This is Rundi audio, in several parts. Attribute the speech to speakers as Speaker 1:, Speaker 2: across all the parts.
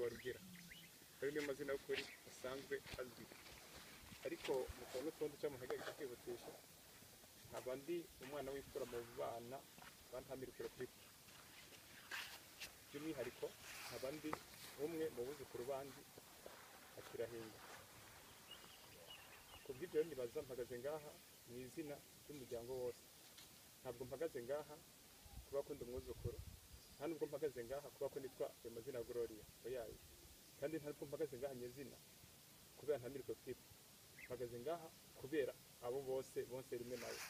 Speaker 1: Habarugira. Ayo niyo mazina y'ukuri asanzwe azwi. Ariko mukaba n'utundi cyamuhagarika kwihutisha, nkaba ndi umwana w'imfura mu bana bantamirukira kuri, by'umwihariko nkaba ndi umwe mu buzukuru bandi akirahinda. Ku bw'ibyo rero nibaza mpagaze ngaha mu izina ry'umuryango wose. Ntabwo mpagaze ngaha kuba ko ndi umwuzukuru, nta nubwo mpagaze ngaha kuba ko nitwa ayo mazina ya Gloria, oyaye. Kandi nta nubwo mpagaze ngaha nyezina kubera ntamirukwe Filipo. Mpagaze ngaha kubera abo bose bonse rimwe nawe.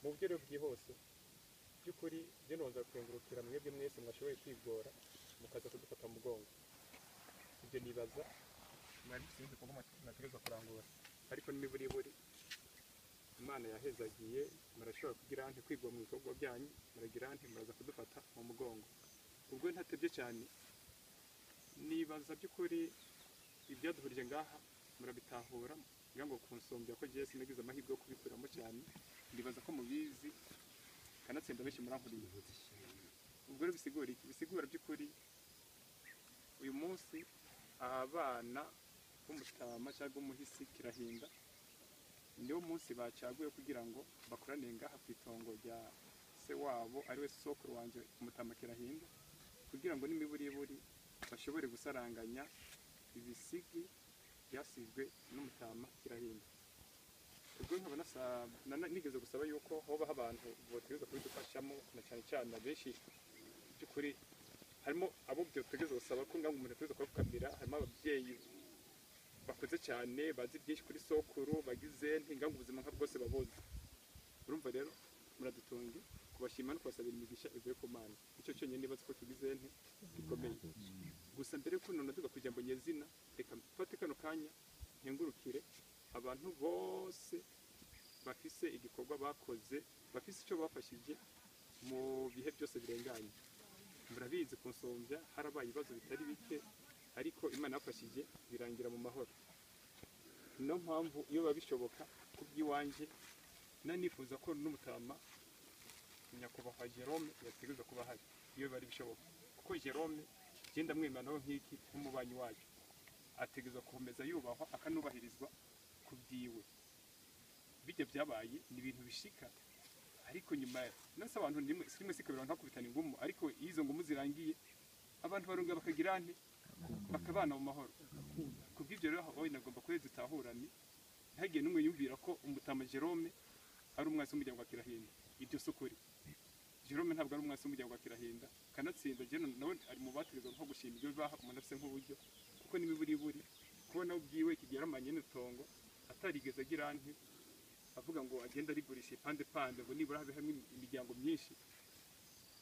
Speaker 1: Mu buryo rero bwihuse, by'ukuri byo noza kengurukira mwebwe mwese mwashoboye kwigora mukaza kudufata mu mugongo. Ibyo nibaza mwari mufite ibindi bikorwa mwategerezwa kurangura, ariko n'imiburiburi Imana yahezagiye murashobora kugira nti kwigwa mu bikorwa byanyu, muragira nti muraza kudufata mu mugongo. Ubwo ntatebye cyane, nibaza by'ukuri ibyaduhurije ngaha murabitahura, ngira ngo kunsombya ko jewe sinagize amahirwe yo kubikuramo cyane, nibaza ko mubizi kanatsinda benshi murankuriye. Ubwo rero bisigura iki? Bisigura by'ukuri uyu munsi abana b'umutama cyangwa umuhisi Kirahinda niwo munsi bacaguye kugira ngo bakorane ngaha ku itongo rya se wabo ariwe sokuru wanje umutama Kirahinda, kugira ngo n'imiburiburi bashobore gusaranganya ibisigi byasizwe n'umutama Kirahinda. Ubwo nkaba nigeze gusaba yuko hobaho abantu botegerezwa kubidufashamo, na cyane cyane abenshi by'ukuri harimo abo byotegerezwa gusaba ko ngango umuntu ategerezwa kubafukamira, harimo ababyeyi bakuze cyane bazi byinshi kuri sokuru bagize ntingango ubuzima nka bwose babuzi. Urumva rero muradutunge kubashima no kubasabira imigisha ivuye ku Mana. Icyo cyonyine nibaza ko tugize nti gikomeye. Gusa mbere yuko none duga kugira ngo nyezina, reka mfate kano kanya nkengurukire abantu bose bafise igikorwa bakoze, bafise icyo bafashije mu bihe byose birenganye. Murabizi kunsombya harabaye ibibazo bitari bike, ariko Imana yafashije birangira mu mahoro. Niyo mpamvu iyo biba bishoboka kubw'iwanje nanifuza ko n'umutama nyakubahwa Jerome yategerezwa kuba ahari iyo biba ari bishoboka, kuko Jerome genda mwemera nawe nk'iki nk'umubanyi wacu ategerezwa gukomeza yubahwa akanubahirizwa ku byiwe. Bijya byabaye ni ibintu bishika, ariko nyuma nase abantu nimwe rimwe sikabira nkakubitana ingumu, ariko iyo izo ngumu zirangiye abantu barunga bakagira nte bakabana mu mahoro. Kubw'ibyo rero aho nagomba kuri dutahurane, ntihagire n'umwe yumvira ko umutama Jerome ari umwasi w'umuryango wa Kirahinda. Ibyo si ukuri. Jerome ntabwo ari umwasi w'umuryango wa Kirahinda. Kanatsinda Jerome nawe ari mu bategerezwa nko gushima ibyo bibaha umuntu afise nk'uburyo, kuko n'imiburiburi kubona ubwiwe kigeramanye n'itongo atarigeze agira nte avuga ngo agende arigurisha ipande pande ngo nibura habe hamwe imiryango myinshi.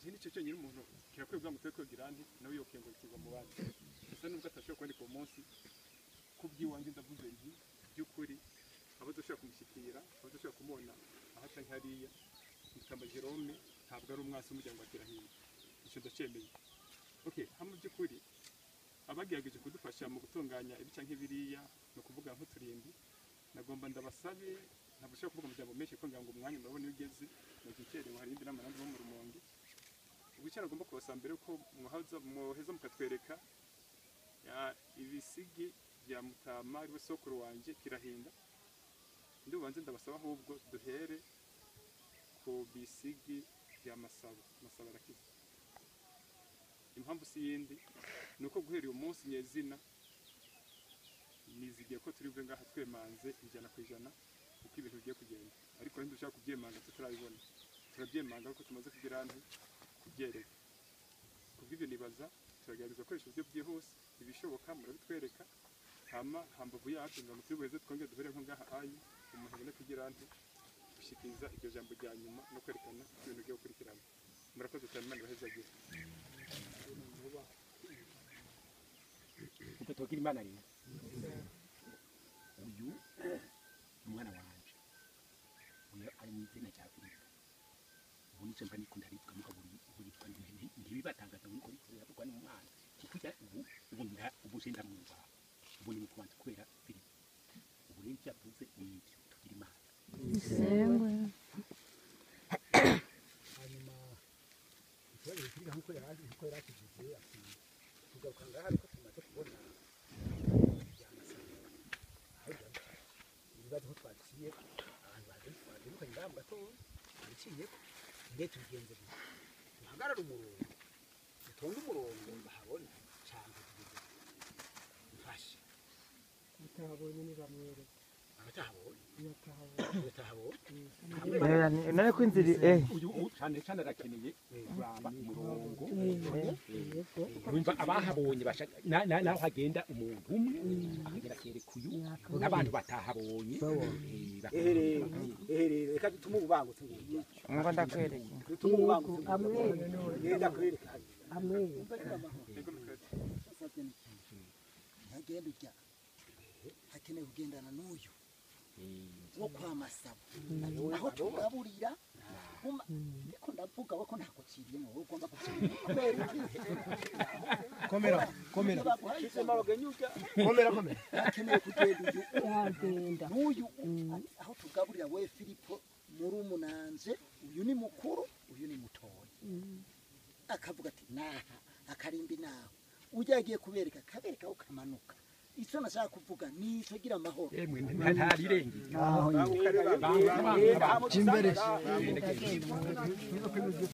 Speaker 1: Iki nicyo cyonyine umuntu kirakwiye kugira ngo tube twogira nte nawe yokengurukirwa mu bandi. Gusa nubwo atashobora kuboneka uwo munsi, kubw'iwanjye ndavuze nti by'ukuri abo dushobora kumushyikira, abo dushobora kumubona aha canke hariya, Mutama Jerome ntabwo ari umwasi w'umuryango wa Kirahinda. Icyo ndacyemeye. Okay, hamwe by'ukuri abagerageje kudufasha mu gutunganya ibi canke biriya, ni ukuvuga nk'uturimbi, nagomba ndabasabe, ntabwo ushobora kuvuga amajambo menshi kuko ngira ngo umwanya murabona iyo ugeze, nagicerewe hari indi nama nandi bo mu Rumonge. Ubwo icyo nagomba kubasaba mbere yuko mwoheza mukatwereka ibisigi bya Mutama ariwe sokuru wanje Kirahinda, ndibubanze ndabasaba ahubwo duhere ku bisigi bya Masabo. Masabo arakize. Impamvu si yindi ni uko guhera uyu munsi nyezina nizigiye ko turi buve ngaha twemanze 100% uko ibintu bigiye kugenda, ariko ntidushaka kubyemanga tutarabibona, turabyemanga kuko tumaze kugira nti kubyereka. Kubw'ibyo nibaza turagerageza gukoresha uburyo bwihuse ibishoboka murabitwereka, hama hambavu yacu ngo turi buheze twongere duhure nko ngaha ayi umuntu abone kugira nti gushikiriza iryo jambo rya nyuma no kwerekana uko ibintu bigiye gukurikirana. Murakoze cyane, Imana ibahezagire.
Speaker 2: Ubwo tugira Imana rero. Uyu ni umwana wanje, uyu ari mu izina rya Filipo. Ubu nico mba nikunda aritwa mugabo ubu yitwa ntibibatangaza ngo niko yavugwa n'umwana, kuko ubu ubu je ndamwubaha. Ubu ni mukuru wanje kubera Filipo. Ubu rero ivyo avuze ni ivyo, tugira Imana.
Speaker 3: Hanyuma ikibazo gikurikira nk'uko yari akivuze, ati
Speaker 2: Tugaruka ngaha ariko tumaze kubona ibibazo ko twaciye abantu badukanye ngaha mu gatondo twabiciyeko nge tubigenze gute duhagarare umurongo dutonde umurongo bahabona canke tugeze mfashe
Speaker 3: utahabonye ntibamwereke
Speaker 2: abatahabonye
Speaker 3: iyo atahabonye
Speaker 2: abatahabonye
Speaker 4: none ko inzira
Speaker 1: Uyu cyane cyane arakeneye kuraba umurongo. Wumva abahabonye bashaka naho hagenda umuntu umwe akagera akereka uyu n'abantu batahabonye.
Speaker 2: Eherero eherero reka dutume ububangutse ngurya
Speaker 4: ngo ndakwereke
Speaker 2: dutume ububangutse ngenda kwereka
Speaker 5: ntagenda ujya hakenewe kugendana n'uyu wo kwa Masabo aho tugaburira ndiko ndavuga we ko ntaguciriyemo wowe ugomba gucira kubera iki
Speaker 6: Komera, komera. Komera, komera.
Speaker 5: Hakenewe kugenda uyu
Speaker 3: yagenda
Speaker 5: n'uyu aho tugaburira we Filipo murumunanje uyu ni mukuru uyu ni mutoya akavuga ati naha akarimbi naho ujya agiye kubereka akabereka aho kamanuka icyo nashaka kuvuga ni icyo gira amahoro
Speaker 1: Emwe ntarirengeye.
Speaker 6: Jimbere.